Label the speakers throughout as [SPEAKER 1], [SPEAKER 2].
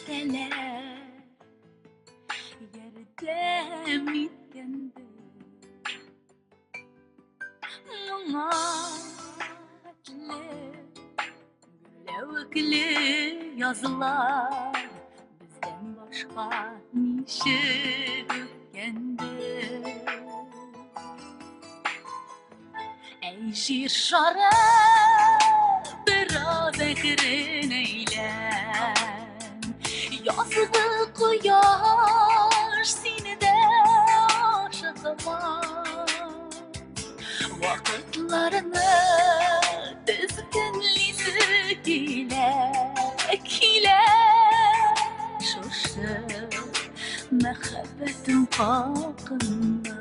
[SPEAKER 1] Фәрештәләр ярдәм иткәндер. Моңа хәтле гөрләвекле язлар бездән башка ничек үткәндер. Әй, җир шары, бераз әкрен әйлән. Язгы кояш сине дә ашыкма. Вакытларны тезгенлисе килә, килә. Шушы мәхәббәтем хакында.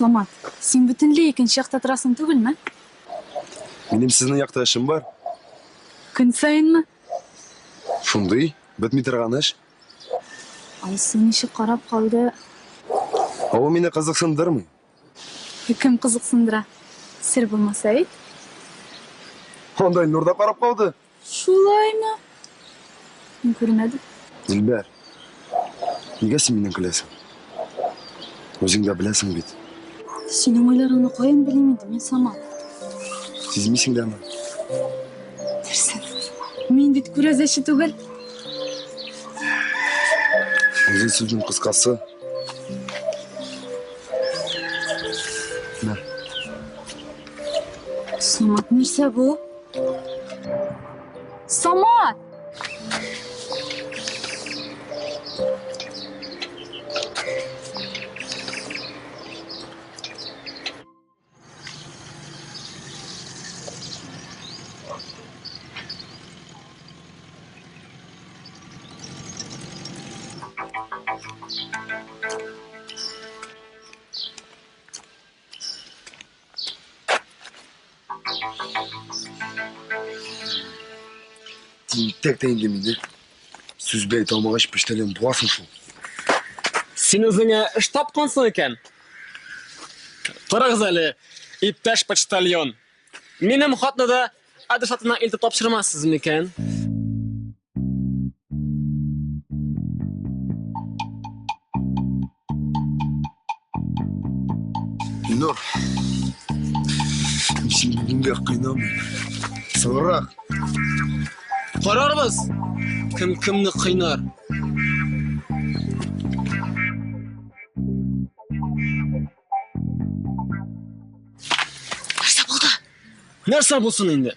[SPEAKER 2] Самат, син бөтенләй икенче якта торасың түгелме?
[SPEAKER 3] Минем сезнең якта эшем бар.
[SPEAKER 2] Көн саенмы?
[SPEAKER 3] Шундый, бетми торган эш.
[SPEAKER 2] Алсу ничек карап калды?
[SPEAKER 3] Ә ул мине кызыксындырмый.
[SPEAKER 2] Кем кызыксындыра? Сер булмаса әйт.
[SPEAKER 3] Анда Илнур да карап калды.
[SPEAKER 2] Шулаймы? Мин күрмәдем.
[SPEAKER 3] Дилбәр, нигә син миннән көләсең? Үзең дә беләсең бит.
[SPEAKER 2] Синең уйларыңны каян белим инде, мин Самат.
[SPEAKER 3] Сизмисең дәме?
[SPEAKER 2] Нәрсә? Мин бит күрәзәче түгел.
[SPEAKER 3] Озын сүзнең кыскасы. Мә.
[SPEAKER 2] Самат, нәрсә бу? Самат!
[SPEAKER 3] Тинтәк тә инде мине. Сүз белән әйтә алмагач, почтальон буласың шул.
[SPEAKER 4] Син үзеңә эш тапкансың икән. Карагыз әле, иптәш почтальон. Минем хатны да адресатына илтеп тапшырмассыз микән?
[SPEAKER 3] Илнур, мин сине бүгенгә кыйнамыйм. Соңрак.
[SPEAKER 4] Карарбыз, кем кемне кыйнар.
[SPEAKER 1] Нәрсә булды?
[SPEAKER 4] Нәрсә булсын инде?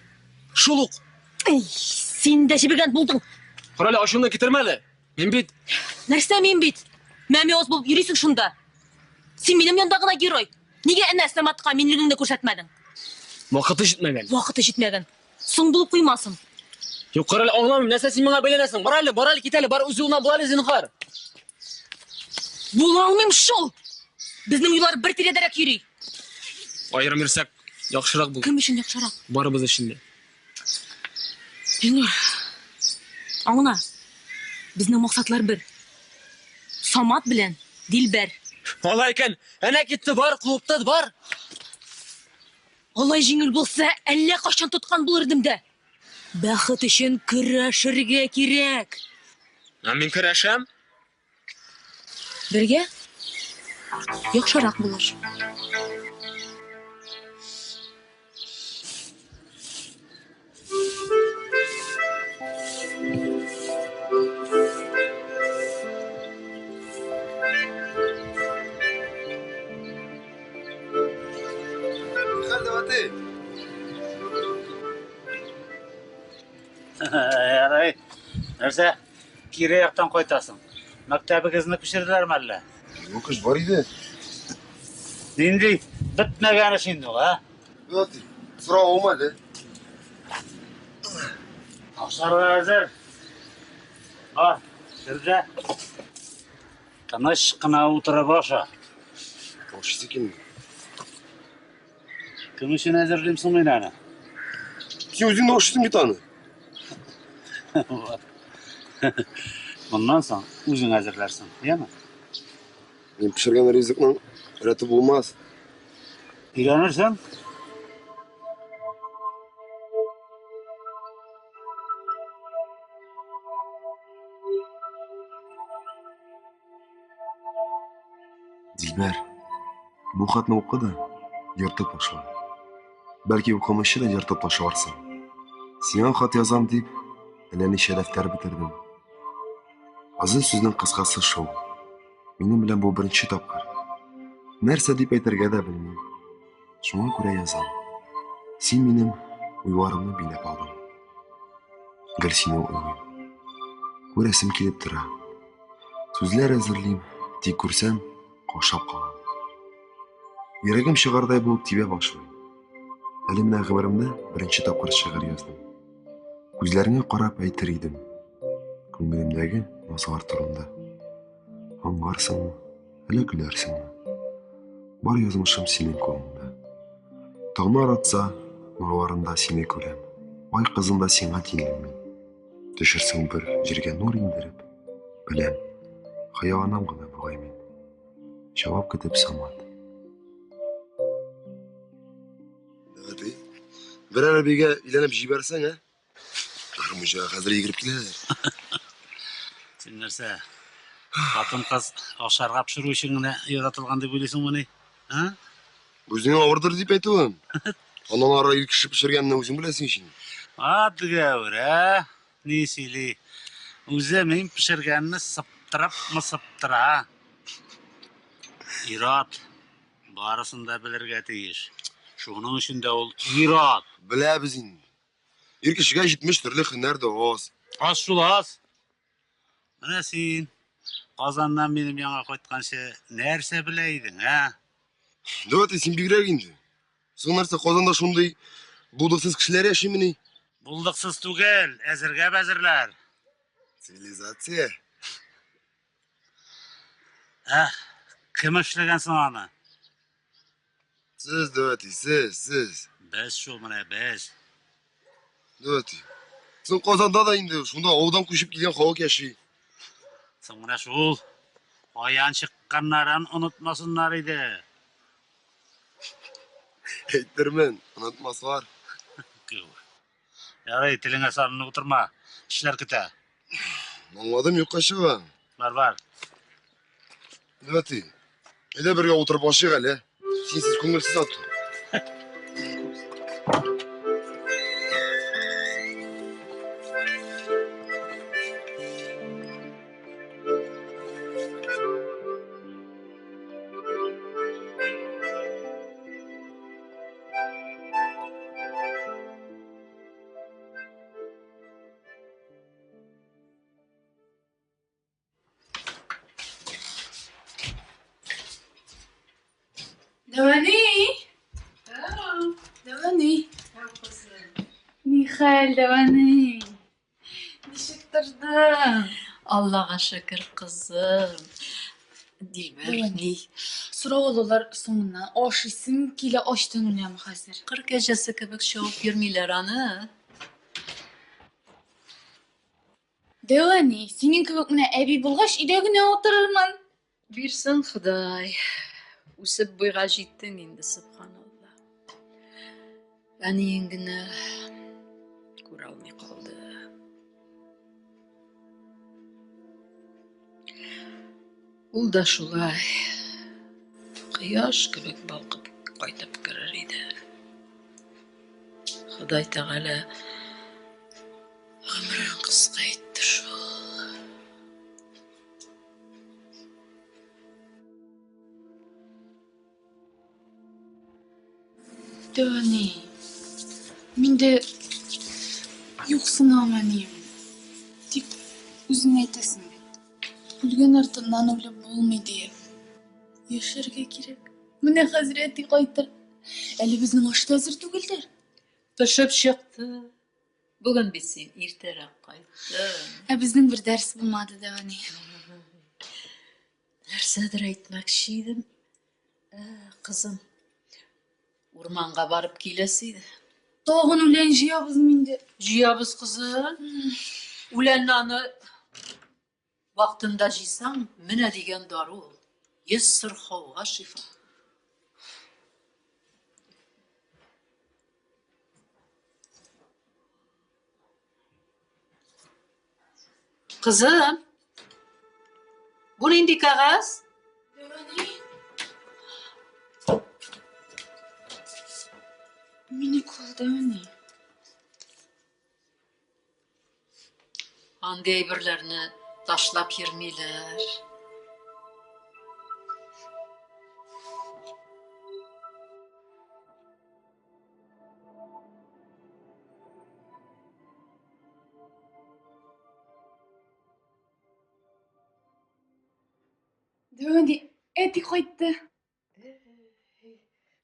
[SPEAKER 4] Шул ук.
[SPEAKER 1] Эй, син дә җебегән булдың.
[SPEAKER 4] Карале, ачуыңны китермә әле. Мин бит...
[SPEAKER 1] Нәрсә мин бит? Мәмиоз булып йөрисең шунда. Син минем янда гына герой. Нигә әнә Саматка минлегеңне күрсәтмәдең?
[SPEAKER 4] Вакыты җитмәгән.
[SPEAKER 1] Вакыты җитмәгән. Соң булып куймасын.
[SPEAKER 4] Юк, кара әле, аңламыйм, нәрсә син миңа бәйләнәсең? Бар әле, бар әле, кит әле, бар үз юлыңнан бул әле, зинһар.
[SPEAKER 1] Була алмыйм шул! Безнең уйлар бер тирәдәрәк йөри.
[SPEAKER 4] Аерым йөрсәк, яхшырак булыр.
[SPEAKER 1] Кем өчен яхшырак?
[SPEAKER 4] Барыбыз өчен дә.
[SPEAKER 1] Илнур, аңла. Безнең максатлар бер. Самат белән Дилбәр.
[SPEAKER 4] Алай икән, әнә китте, бар, куып тот, бар.
[SPEAKER 1] Алай җиңел булса, әллә кайчан тоткан булыр идем дә. Бәхет өчен көрәшергә кирәк.
[SPEAKER 4] Ә мин көрәшәм.
[SPEAKER 1] Бергә яхшырак булыр.
[SPEAKER 3] Хәл дә
[SPEAKER 5] Ярай. Нәрсә? Кире яктан кайтасың. Мәктәбегезне күчерделәрме әллә?
[SPEAKER 3] Юк, эш бар иде.
[SPEAKER 5] Нинди бетмәгән эш инде ул, ә?
[SPEAKER 3] Әти, соравым әле.
[SPEAKER 5] Ашарга әзер. Бар, кер дә. Тыныч кына утырып аша.
[SPEAKER 3] Ашыйсы килми.
[SPEAKER 5] Кем өчен әзерлим соң мин аны?
[SPEAKER 3] Син үзең дә ашыйсың бит аны.
[SPEAKER 5] Моннан соң үзең әзерләрсең, яме?
[SPEAKER 3] Мин пешергән ризыкның рәте булмас.
[SPEAKER 5] Өйрәнерсең.
[SPEAKER 3] Дилбәр, бу хатны укы да, ертып ташла. Бәлки укымыйча да ертып ташларсың. Сиңа хат язам дип, әллә ничә дәфтәр бетердем. Озын сүзнең кыскасы шул. Минем белән бу беренче тапкыр. Нәрсә дип әйтергә дә белмим. Шуңа күрә язам. Син минем уйларымны биләп алдың. Гел сине уйлыйм. Күрәсем килеп тора. Сүзләр әзерлим, тик күрсәм, каушап калам. Йөрәгем чыгардай булып тибә башлый. Әле менә гомеремдә беренче тапкыр шигырь яздым. Күзләреңә карап әйтер идем. Күңелемдәге назлар турында. Аңларсыңмы, әллә көләрсеңме? Бар язмышым синең кулыңда. Таңнар атса, нурларында сине күрәм. Ай кызын да сиңа тиңлим мин. Төшерсең бер җиргә нур иңдереп, беләм, хыялланам гына бугай мин. Җавап көтеп Самат. Әти, берәр әбигә өйләнеп җибәрсәң, ә? Гармунчыга хәзер йөгереп киләләр.
[SPEAKER 5] Син нәрсә, хатын-кыз ашарга пешерү өчен генә яратылган дип уйлыйсыңмыни? А?
[SPEAKER 3] Үзеңә авырдыр дип әйтүем. Аннан ары ир кеше пешергәнне үзең беләсең ич инде.
[SPEAKER 5] Ат гәүр, ә? Ни сөйли? Үзе мин пешергәнне сыптырыпмы сыптыра. Ир-ат барысын да белергә тиеш. Шуның өчен дә ул ир-ат.
[SPEAKER 3] Беләбез инде. Ир кешегә 70 төрле һөнәр дә аз.
[SPEAKER 5] Аз шул аз. Менә син Казаннан минем яңа кайтканчы нәрсә белә идең, ә?
[SPEAKER 3] Давайте син бигрәк инде. Соң нәрсә Казанда шундый булдыксыз кешеләр яшимени?
[SPEAKER 5] Булдыксыз түгел, әзергә бәзерләр.
[SPEAKER 3] Цивилизация.
[SPEAKER 5] Ә, кем эшләгән соң аны?
[SPEAKER 3] Сез, давайте, сез, сез.
[SPEAKER 5] Без шул менә, без.
[SPEAKER 3] Давайте. Соң Казанда да инде шунда авылдан күчеп килгән халык яши.
[SPEAKER 5] Соң менә шул. Каян чыкканнарын онытмасыннар иде.
[SPEAKER 3] Әйтермен, онытмаслар.
[SPEAKER 5] Ярый, телеңә салынып утырма. Эшләр көтә.
[SPEAKER 3] Аңладым, юкка чыга.
[SPEAKER 5] Бар, бар.
[SPEAKER 3] Әти, әйдә бергә утырып ашыйк әле. Синсез күңелсез ат.
[SPEAKER 2] Дәвәни! Дәвәни! Нихәл, Дәвәни? тордың.
[SPEAKER 6] Аллага шөкер, кызым. Дилбәр, ни?
[SPEAKER 2] Сорау алулар соңыннан. Ашыйсым килә, ачтан үләм хәзер.
[SPEAKER 6] Кыр кәҗәсе кебек чабып йөрмиләр аны.
[SPEAKER 2] Дәү әни, синең кебек менә әби булгач, өйдә генә утырырмын.
[SPEAKER 6] Бирсен Ходай. Үсеп буйга җиттең инде, сөбханалла. Әниең генә күрә алмый калды. Ул да шулай кояш кебек балкып кайтып керер иде. Ходай Тәгалә гомерен кыска итте шул.
[SPEAKER 2] Дәү әни, мин дә юксынам әниемне. Тик үзең әйтәсең бит, үлгән артыннан үлеп булмый диеп. Яшәргә кирәк. Менә хәзер әти кайтыр. Әле безнең аш та әзер түгелдер.
[SPEAKER 6] Пешеп чыкты. Бүген бит син иртәрәк кайттың.
[SPEAKER 2] Ә безнең бер дәрес булмады, дәү әни.
[SPEAKER 6] Нәрсәдер әйтмәкче идем. Ә, кызым, урманга барып киләсе иде.
[SPEAKER 2] Тагын үлән җыябызмы инде?
[SPEAKER 6] Җыябыз, кызым. Үләнне аны вакытында җыйсаң, менә дигән дару ул. Йөз сырхауга шифа. Кызым, бу нинди кәгазь?
[SPEAKER 2] Минеке ул, дәү әни.
[SPEAKER 6] Андый әйберләрне ташлап йөрмиләр.
[SPEAKER 2] Дәү әни, әти кайтты.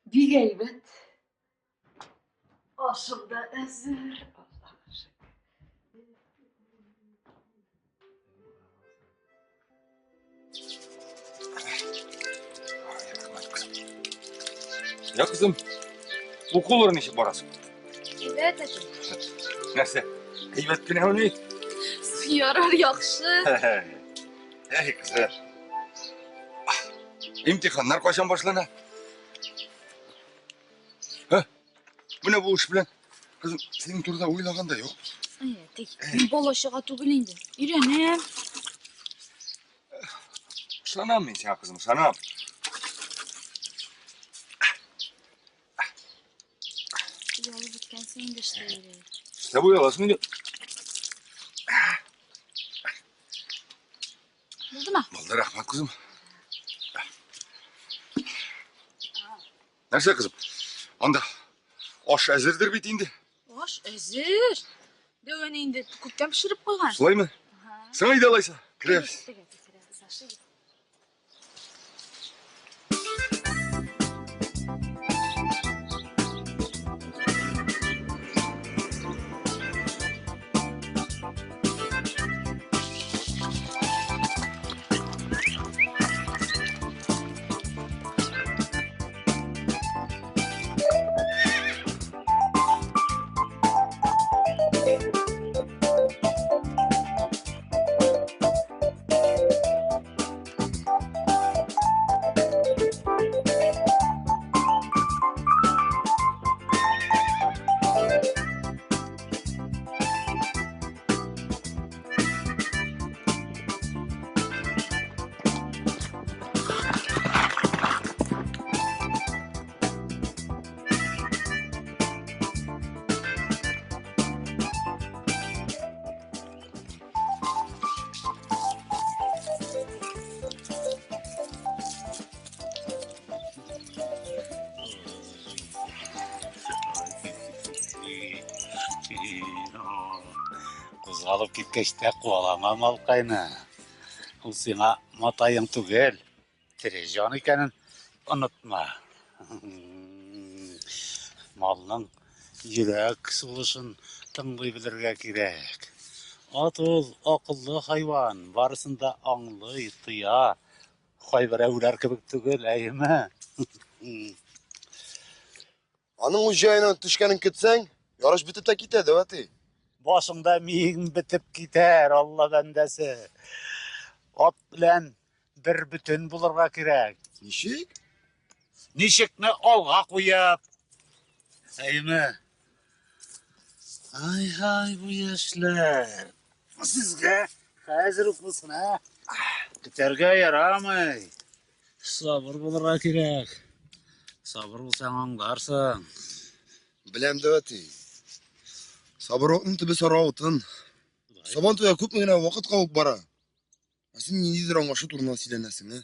[SPEAKER 6] Бик әйбәт. Ашым да әзер. Аллага шөкер.
[SPEAKER 7] Я кызым, укулар ничек барасың?
[SPEAKER 2] Әйбәт, әти.
[SPEAKER 7] Нәрсә? Әйбәт кенәмени?
[SPEAKER 2] Ярар, яхшы.
[SPEAKER 7] Әй, кызым. Имтиханнар кайчан башлана? Һә? Менә бу эш белән кызым синең турыда уйлаган да юк.
[SPEAKER 2] Әй, әти, мин бала чага түгел инде. Өйрәнәм.
[SPEAKER 7] Ышанам мин сиңа, кызым, ышанам.
[SPEAKER 2] Оялып беткәнсең инде эштә йөреп.
[SPEAKER 7] Эшләп ояласың инде.
[SPEAKER 2] Булдымы?
[SPEAKER 7] Булды, рәхмәт, кызым. Нәрсә, кызым? Анда аш әзердер бит инде.
[SPEAKER 2] Аш әзер. Дәү әни инде күптән пешереп куйган.
[SPEAKER 7] Шулаймы? Соң әйдә алайса, керәбез.
[SPEAKER 5] Кузгалып киткәч тә куалама малкайны. Ул сиңа матаең түгел, тере җан икәнен онытма. Малның йөрәк сулышын тыңлый белергә кирәк. Ат ул акыллы хайван, барысын да аңлый, тоя. Кайберәүләр кебек түгел, әйеме?
[SPEAKER 3] Аның үз җаена төшкәнен көтсәң, ярыш бетеп тә китә, дәү әти.
[SPEAKER 5] Башыңда миең бетеп китәр, Алла бәндәсе. Ат белән бер бөтен булырга кирәк.
[SPEAKER 3] Ничек?
[SPEAKER 5] Ничекне алга куеп. Әйеме? Ай-һай, бу яшьләр. Сезгә хәзер үк булсын, ә? Көтәргә ярамый. Сабыр булырга кирәк. Сабыр булсаң аңларсың.
[SPEAKER 3] Беләм дә әти. Сабырлыкның төбе сары алтын. Сабан туйга күпме генә вакыт калып бара. Ә син ниндидер аңлашу турында сөйләнәсең, ә?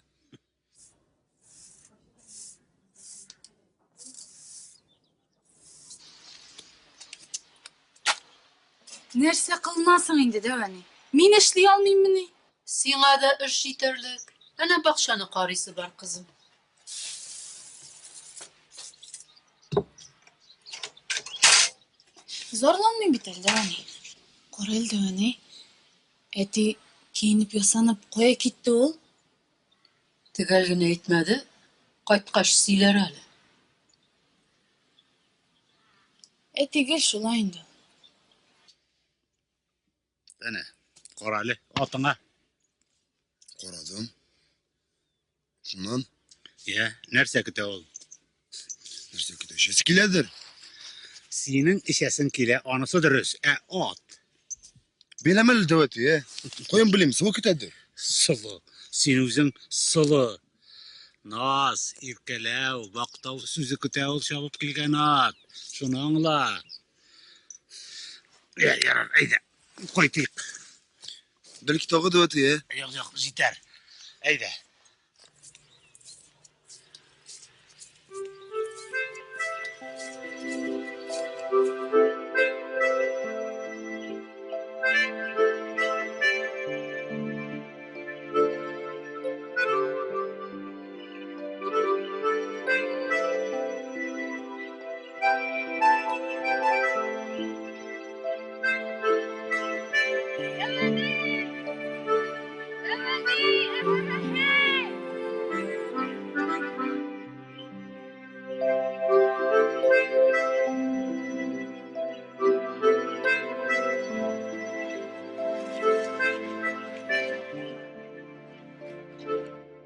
[SPEAKER 2] Нәрсә кылынасың инде, дәү әни? Мин эшли алмыйммыни?
[SPEAKER 6] Сиңа да эш җитәрлек. Әнә бакчаны карыйсы бар, кызым.
[SPEAKER 2] Зарланмыйм бит әле, дәү әни. Кара әле, дәү әни. Әти киенеп ясанып кая китте ул?
[SPEAKER 6] Төгәл генә әйтмәде, кайткач сөйләр әле.
[SPEAKER 2] Әти гел шулай инде.
[SPEAKER 5] Әнә, кара әле атыңа.
[SPEAKER 3] Карадым. Шуннан?
[SPEAKER 5] Я, нәрсә көтә ул?
[SPEAKER 3] Нәрсә көтә? Эчәсе киләдер.
[SPEAKER 5] Синең эчәсең килә, анысы дөрес. Ә ат?
[SPEAKER 3] Беләм әле, дәү әти, ә? Каян белим, солы көтәдер.
[SPEAKER 5] Солы. Син үзең солы. Наз, иркәләү, мактау сүзе көтә ул чабып килгән ат. Шуны аңла. Я, ярар, әйдә, кайтыйк.
[SPEAKER 3] Бәлки тагы дәү әти, ә?
[SPEAKER 5] Юк, юк, җитәр. Әйдә.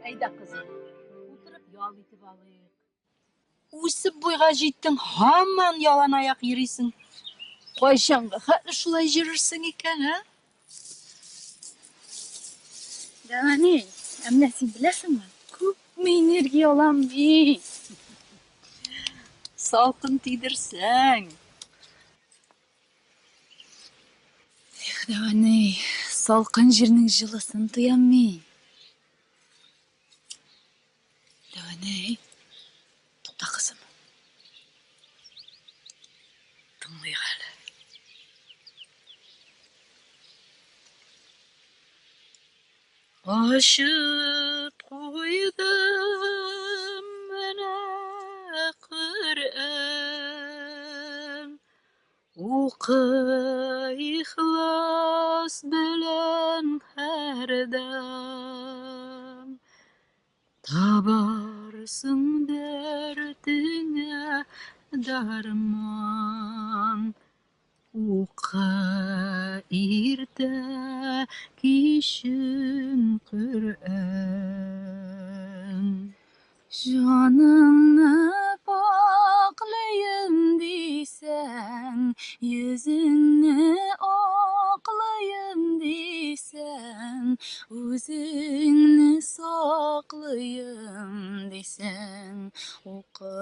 [SPEAKER 1] Әйдә, кызым, утырып ял итеп алыйк. Үсеп буйга җиттең, һаман ялан аяк йөрисең. Кайчанга хәтле шулай йөрерсең икән, ә?
[SPEAKER 2] Дәү әни, ә менә син беләсеңме, күпме энергия алам мин.
[SPEAKER 6] Салкын тидерсәң.
[SPEAKER 2] Эх, дәү әни, салкын җирнең җылысын тоям мин. Дәвәнәй, тукта, кызым. Тыңлыйк әле.
[SPEAKER 6] Ачып куйдым менә Коръән. Укы ихлас белән һәрдәм. Табарсың дәртеңә дәрман. Укы иртә кичен Коръән.
[SPEAKER 2] Җаныңны пакълыйм дисәң, йөзеңне аклыйм дисәң, үзеңне саклыйм дисәң, укы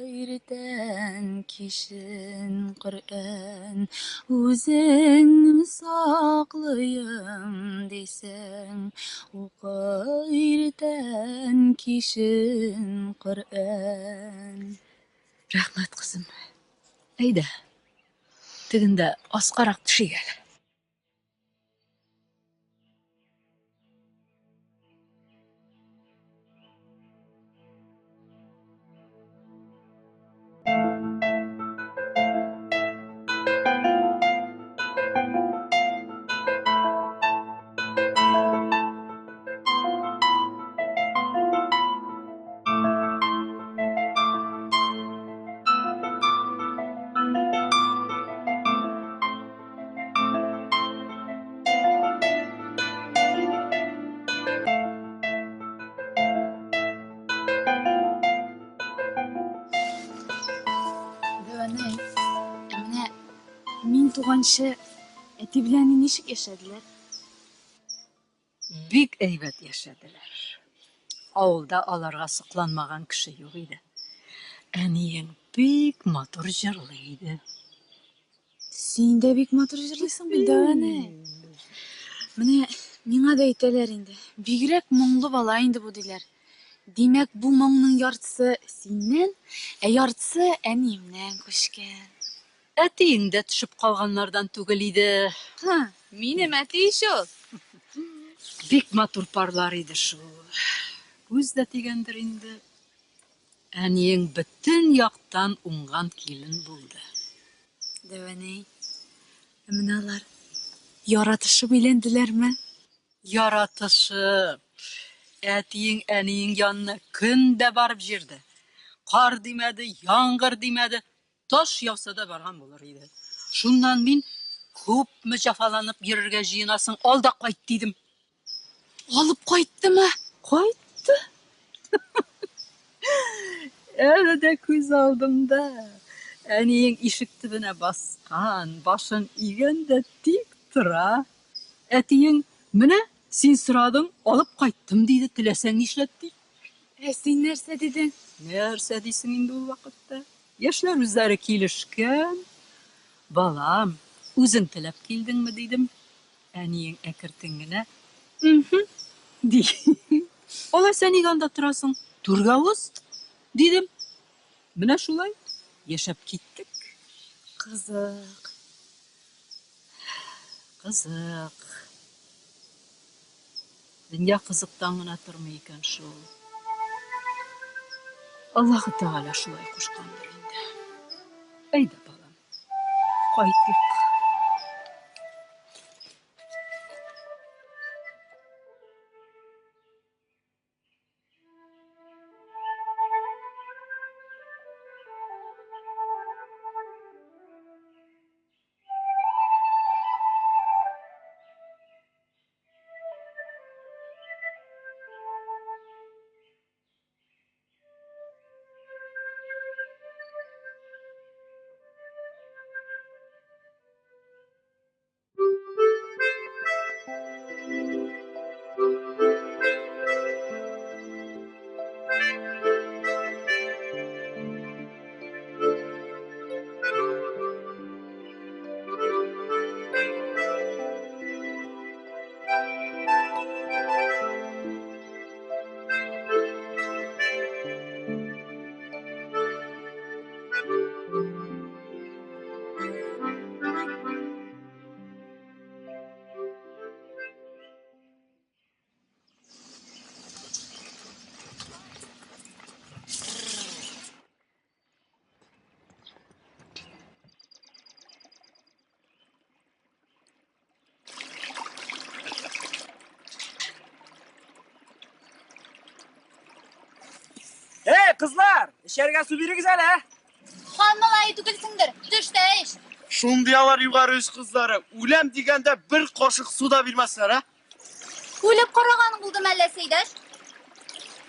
[SPEAKER 2] иртән кичен Коръән. Үзеңне саклыйм дисәң, укы иртән кичен Коръән.
[SPEAKER 6] Рәхмәт, кызым. Әйдә, тегендә аскарак төшик әле.
[SPEAKER 2] туганчы әти белән әни ничек яшәделәр?
[SPEAKER 1] Бик әйбәт яшәделәр. Авылда аларга сокланмаган кеше юк иде. Әниең бик матур җырлый иде.
[SPEAKER 2] Син дә бик матур җырлыйсың бит, Дәвәне. Менә миңа да әйтәләр инде. Бигрәк моңлы бала инде бу диләр. Димәк, бу моңның яртысы синнән, ә яртысы әниемнән күчкән.
[SPEAKER 1] Әтиең дә төшеп калганнардан түгел иде.
[SPEAKER 2] Һы, минем әти ич ул.
[SPEAKER 1] Бик матур парлар иде шул. Күз дә тигәндер инде. Әниең бөтен яктан уңган килен булды.
[SPEAKER 2] Дәвәнәй, ә менә алар яратышып өйләнделәрме?
[SPEAKER 1] Яратышып. Әтиең әниең янына көн дә барып җирде. Кар димәде, яңгыр димәде, таш яуса да барган булыр иде. Шуннан мин күпме җәфаланып йөрергә җыенасың, ал да кайт дидем.
[SPEAKER 2] Алып кайттымы?
[SPEAKER 1] Кайтты. Әле дә күз алдымда. Әниең ишек төбенә баскан, башын игән дә тик тора. Әтиең, менә, син сорадың, алып кайттым, диде, теләсәң нишләт, ди.
[SPEAKER 2] Ә син нәрсә дидең?
[SPEAKER 1] Нәрсә дисең инде ул вакытта? Яшьләр үзләре килешкән. Балам, үзең теләп килдеңме, дидем. Әниең әкертен генә, Мхм, ди. Алайса нигә анда торасың? Түргә уз, дидем. Менә шулай яшәп киттек.
[SPEAKER 2] Кызык.
[SPEAKER 1] Кызык. Дөнья кызыктан гына тормый икән шул. Аллаһы Тәгалә шулай кушкандыр инде. Әйдә, балам, кайтыйк.
[SPEAKER 4] Эй, кызлар, эчәргә су бирегез әле, ә?
[SPEAKER 8] Хан малае түгелсеңдер, төш тә эч.
[SPEAKER 9] Шундый алар югары өч кызлары. Үләм дигәндә бер кашык су да бирмәсләр, ә?
[SPEAKER 8] Үлеп караганың булды мәллә, Сәйдәш?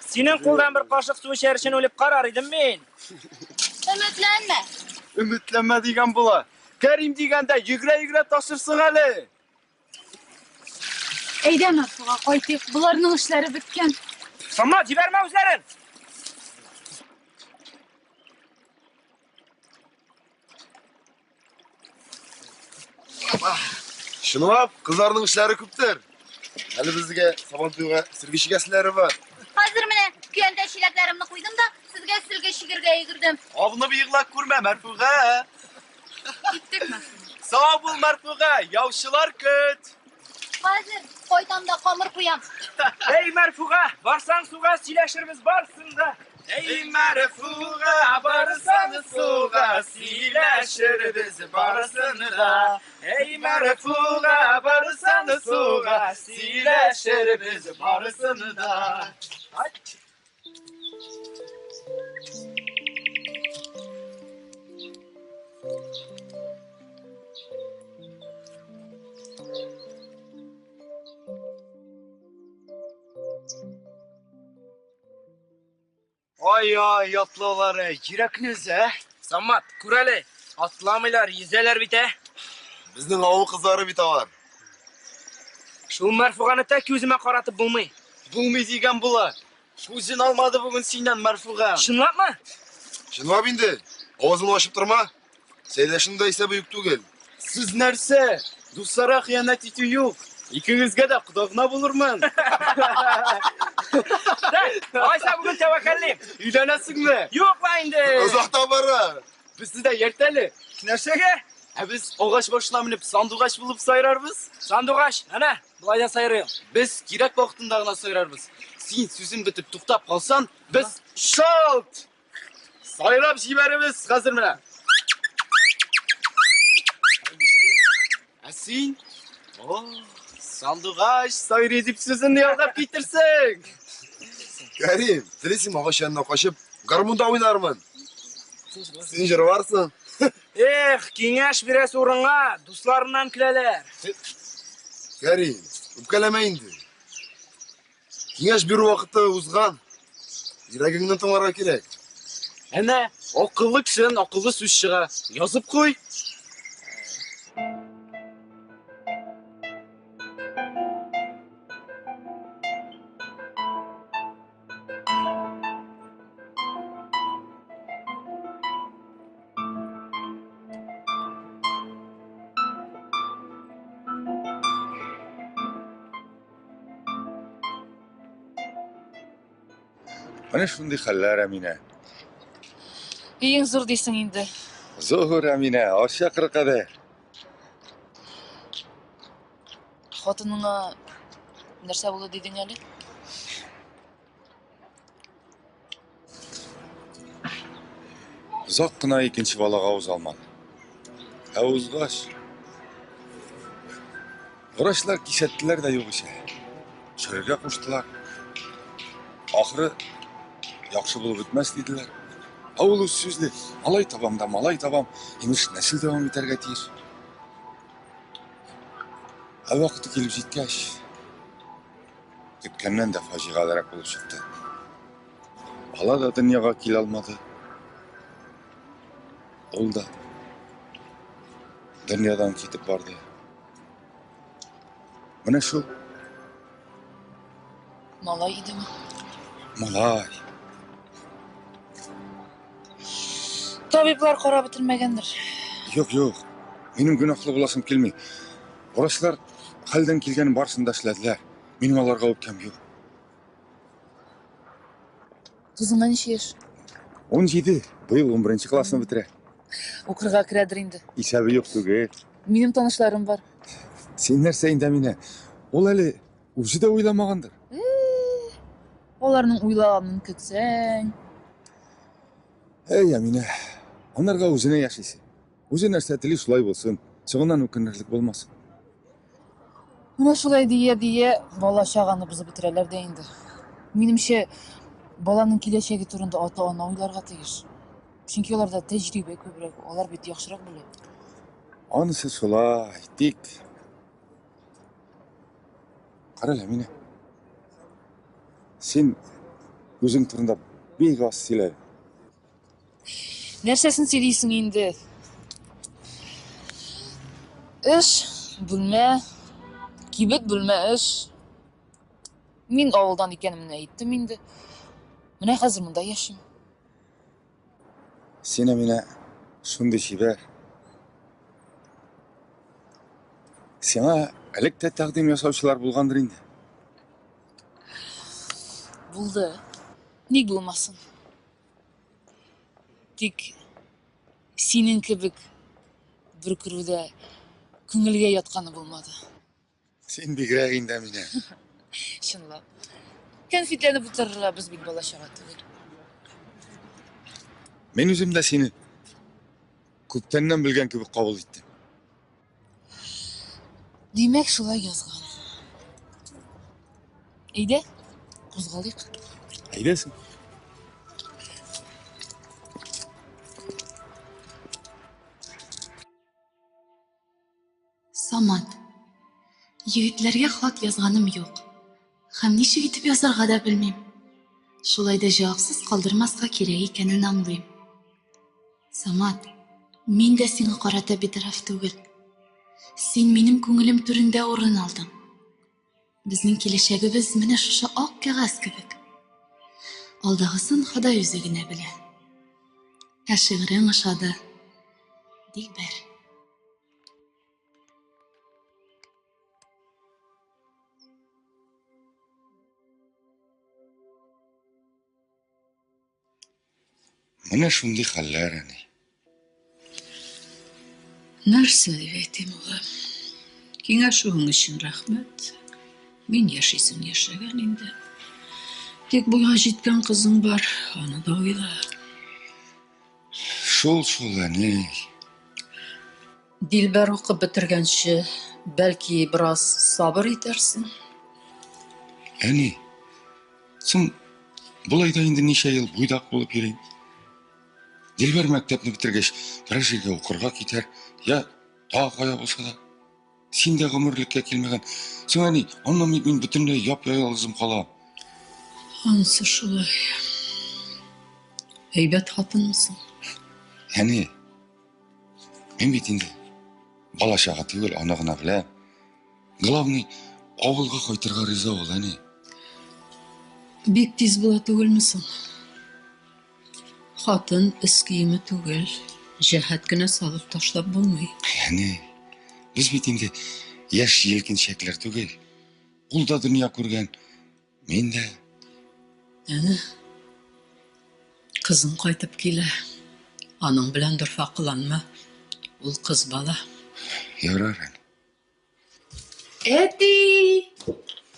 [SPEAKER 4] Синең кулдан бер кашык су эчәр өчен үлеп карар идем мин.
[SPEAKER 8] Өметләнмә.
[SPEAKER 9] Өметләнмә дигән була. Кәрим дигәндә йөгерә-йөгерә ташырсың әле.
[SPEAKER 2] Әйдә, Мәрфуга, кайтыйк. Боларның эшләре беткән.
[SPEAKER 4] Самат, җибәрмә үзләрен.
[SPEAKER 3] Чынлап, кызларның эшләре күптер. Әле безгә Сабантуйга сөлге чигәселәре бар.
[SPEAKER 8] Хәзер менә көянтә чиләкләремне куйдым да, сезгә сөлге чигергә йөгердем.
[SPEAKER 9] Абынып егыла күрмә, Мәрфуга.
[SPEAKER 2] Киттек, Мәрфуга.
[SPEAKER 9] Сау бул, Мәрфуга, яучылар көт.
[SPEAKER 8] Хәзер кайтам да камыр куям.
[SPEAKER 4] Эй, Мәрфуга, барсаң суга, сөйләшербез барсын да.
[SPEAKER 9] Эй, Мәрфуга, барсаң суга, сөйләшербез барсын да. Эй, Мәрфуга, барсаң суга, сөйләшербез барсын да. Ай-ай, атлаулары, йөрәкне өзә.
[SPEAKER 4] Самат, күр әле, атламыйлар, йөзәләр бит, ә?
[SPEAKER 3] Безнең авыл кызлары бит алар.
[SPEAKER 4] Шул Мәрфуганы тәки үземә каратып булмый.
[SPEAKER 9] Булмый дигән була. Күзен алмады бүген синнән Мәрфуга.
[SPEAKER 4] Чынлапмы?
[SPEAKER 3] Чынлап инде. Авызыңны ачып торма. Сәйдәшнең дә исәбе юк түгел.
[SPEAKER 9] Сез нәрсә? Дусларга хыянәт итү юк. Икегезгә дә кода гына булырмын.
[SPEAKER 4] Алайса бүген тәвәккәллим.
[SPEAKER 9] Өйләнәсеңме?
[SPEAKER 4] Юк ла инде.
[SPEAKER 3] Озакта бара.
[SPEAKER 9] Безне дә иярт әле.
[SPEAKER 4] Нәрсәгә?
[SPEAKER 9] Ә без агач башына менеп сандугач булып сайрарбыз.
[SPEAKER 4] Сандугач, әнә, болай да сайрый ул.
[SPEAKER 9] Без кирәк вакытында гына сайрарбыз. Син сүзең бетеп туктап калсан, без шалт! Сайрап җибәрербез хәзер менә. Ә син? О, сандугач сайрый дип сүзеңне ялгап китерсең.
[SPEAKER 3] Кәрим, телисеңме агач янына качып, гармунда уйнармын. Син җырларсың.
[SPEAKER 4] Эх, киңәш бирәсе урынга дусларыннан көләләр.
[SPEAKER 3] Кәрим, үпкәләмә инде. Киңәш бирү вакыты узган. Йөрәгеңне тыңларга кирәк.
[SPEAKER 9] Әнә, акыллы кешедән акыллы сүз чыга. Язып куй.
[SPEAKER 7] Менә шундый хәлләр, Әминә.
[SPEAKER 2] Өең зур дисең инде.
[SPEAKER 7] Зур, Әминә, Арча кыры кадәр.
[SPEAKER 2] Хатыныңа нәрсә булды дидең әле?
[SPEAKER 7] Озак кына икенче балага уза алмады. Ә узгач, врачлар кисәттеләр дә югыйсә. Төшерергә куштылар. Ахыры яхшы булып бетмәс диделәр. Ә ул үз сүзле, малай табам да малай табам, имеш нәсел дәвам итәргә тиеш. Ә вакыты килеп җиткәч, көткәннән дә фаҗигалерәк булып чыкты. Бала да дөньяга килә алмады. Ул да дөньядан китеп барды. Менә шул.
[SPEAKER 2] Малай идеме?
[SPEAKER 7] Малай.
[SPEAKER 2] Табиблар карап бетермәгәндер.
[SPEAKER 7] Юк, юк. Минем гөнаһлы буласым килми. Врачлар хәлдән килгәнен барысын да эшләделәр. Минем аларга үпкәм юк.
[SPEAKER 2] Кызыңа ничә яшь?
[SPEAKER 7] 17. Быел 11 классны бетерә.
[SPEAKER 2] Укырга керәдер инде.
[SPEAKER 7] Исәбе юк түгел.
[SPEAKER 2] Минем танышларым бар.
[SPEAKER 7] Син нәрсә инде, Әминә? Ул әле үзе дә уйламагандыр.
[SPEAKER 2] Аларның уйлаганын көтсәң.
[SPEAKER 7] Әй, Әминә, анарга үзенә яшисе. Үзе нәрсә тели, шулай булсын. Соңыннан үкенерлек булмасын.
[SPEAKER 2] Менә шулай дия-дия бала чаганы бозып бетерәләр дә инде. Минемчә, баланың киләчәге турында ата-ана уйларга тиеш. Чөнки аларда тәҗрибә күбрәк, алар бит яхшырак белә.
[SPEAKER 7] Анысы шулай, тик Карале, Әминә. Син үзең турында бик аз сөйләдең.
[SPEAKER 2] Нәрсәсен сөйлисең инде? Эш, бүлмә, кибет, бүлмә, эш. Мин авылдан икәнемне әйттем инде. Менә хәзер монда яшим.
[SPEAKER 7] Син, Әминә, шундый чибәр. Сиңа элек тә тәкъдим ясаучылар булгандыр инде.
[SPEAKER 2] Булды. Ник булмасын? Тик синең кебек бер күрүдә күңелгә ятканы булмады.
[SPEAKER 7] Син бигрәк инде, Әминә.
[SPEAKER 2] Чынлап. Кәнфитләнеп утырырга без бит бала чага түгел.
[SPEAKER 7] Мин үзем дә сине күптәннән белгән кебек кабул иттем.
[SPEAKER 2] Димәк, шулай язган. Әйдә, кузгалыйк.
[SPEAKER 7] Әйдәсең.
[SPEAKER 2] Самат. Егетләргә хат язганым юк. Һәм ничек итеп язарга да белмим. Шулай да җавапсыз калдырмаска кирәк икәнен аңлыйм. Самат, мин дә сиңа карата битараф түгел. Син минем күңелем түрендә урын алдың. Безнең киләчәгебез менә шушы ак кәгазь кебек. Алдагысын Ходай үзе генә белә. Ә шигырең ошады. Дилбәр.
[SPEAKER 7] Менә шундый хәлләр, әни.
[SPEAKER 6] Нәрсә дип әйтим, улым? Киңәшүең өчен рәхмәт. Мин яшисем яшәгән инде. Тик буйга җиткән кызың бар, аны да уйла.
[SPEAKER 7] Шул шул, әни.
[SPEAKER 6] Дилбәр укып бетергәнче, бәлки бераз сабыр итәрсең.
[SPEAKER 7] Әни, Соң, болай да инде ничә ел буйдак булып йөрим. Дилбәр мәктәпне бетергәч, берәр җиргә укырга китәр, я тагы кая булса да. Син дә гомерлеккә килмәгән. Соң, әни, аннан бит мин бөтенләй яп-ялгызым калам.
[SPEAKER 6] Анысы шулай. Әйбәт хатынмы соң?
[SPEAKER 7] Әни, мин бит инде бала-чага түгел, аны гына беләм. Главный, авылга кайтырга риза ул, әни.
[SPEAKER 6] Бик тиз була түгелме соң? Хатын өс киеме түгел, җәһәт кенә салып ташлап булмый.
[SPEAKER 7] Әни, без бит инде яшь җилкенчәкләр түгел. Ул да дөнья күргән, мин дә.
[SPEAKER 6] Әнә, кызың кайтып килә. Аның белән дорфа кыланма. Ул кыз бала.
[SPEAKER 7] Ярар, әни.
[SPEAKER 2] Әти!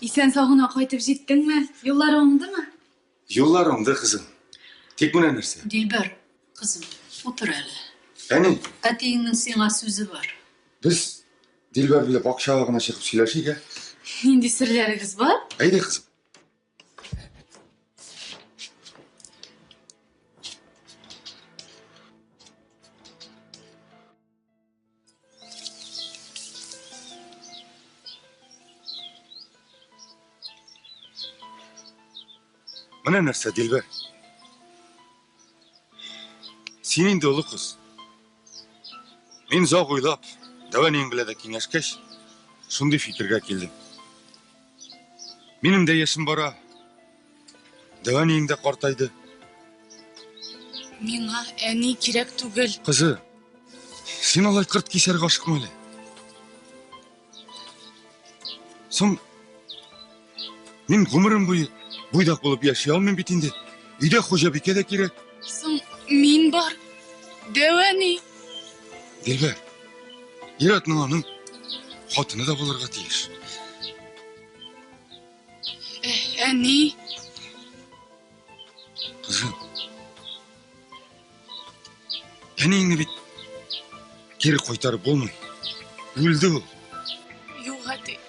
[SPEAKER 2] Исән сау гына кайтып җиттеңме? Юллар уңдымы?
[SPEAKER 7] Юллар уңды, кызым. Тик менә нәрсә.
[SPEAKER 6] Дилбәр, кызым, утыр әле.
[SPEAKER 7] Әни.
[SPEAKER 6] Әтиеңнең сиңа сүзе бар.
[SPEAKER 7] Без Дилбәр белән бакчага гына чыгып сөйләшик, ә?
[SPEAKER 2] Нинди серләрегез бар?
[SPEAKER 7] Әйдә, кызым. Менә нәрсә, Дилбәр. Син инде олы кыз. Мин озак уйлап, дәү әниең белән дә киңәшкәч, шундый фикергә килдем. Минем дә яшем бара. Дәү әниең дә картайды.
[SPEAKER 2] Миңа әни кирәк түгел.
[SPEAKER 7] Кызы, син алай кырт кисәргә ашыкма әле. Соң, мин гомерем буе буйдак булып яши алмыйм бит инде. Өйдә хуҗабикә дә кирәк.
[SPEAKER 2] Соң, мин бар. Дәү әни.
[SPEAKER 7] Дилбәр, ир-атның аның хатыны да булырга тиеш.
[SPEAKER 2] Әни.
[SPEAKER 7] Кызым. Әниеңне бит кире кайтарып булмый. Үлде ул.
[SPEAKER 2] Юк, әти.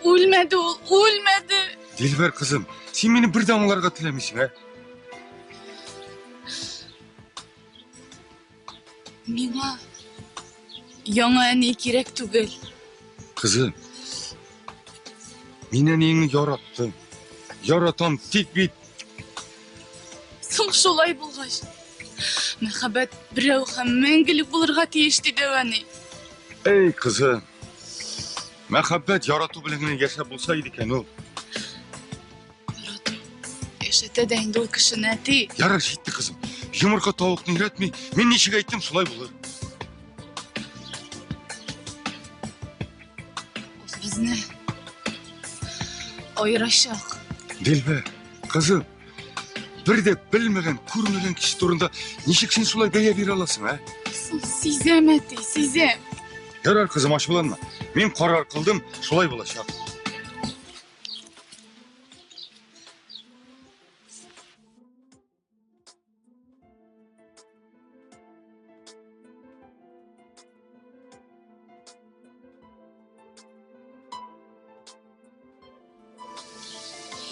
[SPEAKER 2] Үлмәде ул, үлмәде.
[SPEAKER 7] Дилбәр кызым, син мине бер дә аңларга теләмисең, ә?
[SPEAKER 2] Миңа яңа әни кирәк түгел.
[SPEAKER 7] Кызым, мин әниеңне яраттым. Яратам, тик бит
[SPEAKER 2] Соң шулай булгач, мәхәббәт берәү һәм мәңгелек булырга тиеш, диде әни.
[SPEAKER 7] Эй, кызым, мәхәббәт ярату белән генә яшәп булса иде икән ул.
[SPEAKER 2] Ярату яшәтә дә инде ул кешене, әти.
[SPEAKER 7] Ярар, җитте, кызым. Йомырка тавыкны өйрәтми. Мин ничек әйттем, шулай булыр.
[SPEAKER 2] Ул безне аерачак.
[SPEAKER 7] Дилбәр, кызым, бер дә белмәгән, күрмәгән кеше турында ничек син шулай бәя бирә аласың, ә?
[SPEAKER 2] Соң сизәм, әти, сизәм.
[SPEAKER 7] Ярар, кызым, ачуланма. Мин карар кылдым, шулай булачак.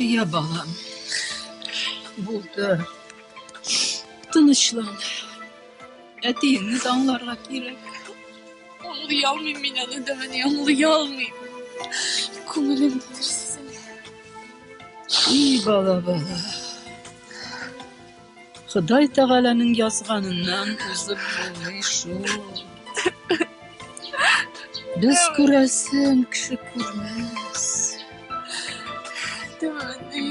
[SPEAKER 6] Я балам. Булды. Тынычлан. Әтиеңне дә аңларга кирәк.
[SPEAKER 2] Аңлый алмыйм мин аны да, әни, аңлый алмыйм. Күңелем нидер сизелә.
[SPEAKER 6] И бала, бала. Ходай Тәгаләнең язганыннан узып булмый шул. Без күрәсен кеше күрмәс.
[SPEAKER 2] Әни.